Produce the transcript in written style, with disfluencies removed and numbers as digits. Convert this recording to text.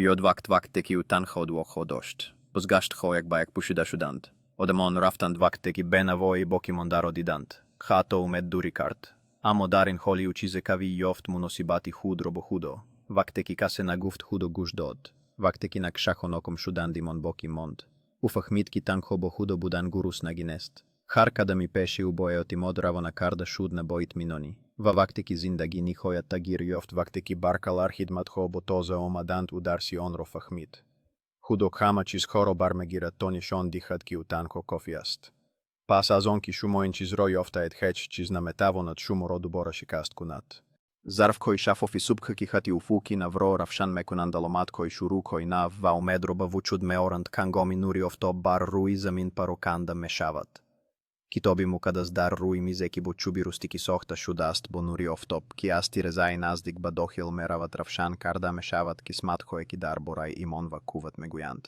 Биёд вақт, вақте ки ӯ танҳо дуоҳо дошт. Бозгаштҳо як ба як пӯшида шуданд. Одамон рафтанд, вақте ки бенавои боқӣ мондаро диданд. Ҳатто умед дурӣ кард. Аммо дар ин ҳоли ӯ чизе қавӣ ёфт: муносибати худро бо Худо. Вақте ки касе нагуфт, Худо гӯш дод. Вақте ки нақшаҳо ноком шуданд, имон боқӣ монд. Ӯ фаҳмид, ки танҳо бо Худо будан гуруснагӣ нест. Ҳар қадами пеши ӯ бо эътимод равона карда шуд, на бо итминонӣ. Ва вақте ки зиндагӣ ниҳоят тағйир ёфт, вақте ки барқалар хидматҳо бо тоза омаданд, ӯ дарси онро фаҳмид. Худо ҳама чизҳоро бармегирад, то нишон диҳад, ки ӯ танҳо кофӣ аст. Пас аз он ки шумо ин чизро ёфтаед, ҳеҷ чиз наметавонад шуморо дубора шикаст кунад. Зарфҳои шаффофи субҳ ки хати уфуқи навро равшан мекунанд, аломатҳои шурӯъҳои нав ва умедро ба вуҷуд меоранд, ҳангоми нури офтоб бар рӯи замин пароканда мешавад. Китоби муқаддас дар рӯи мизе, ки бо чӯби рустикӣ сохта шудааст, бо нури офтоб, ки аз тирезаи наздик ба дохил меравад, равшан карда мешавад, қисматҳое, ки дар бораи имон ва қувват мегӯянд.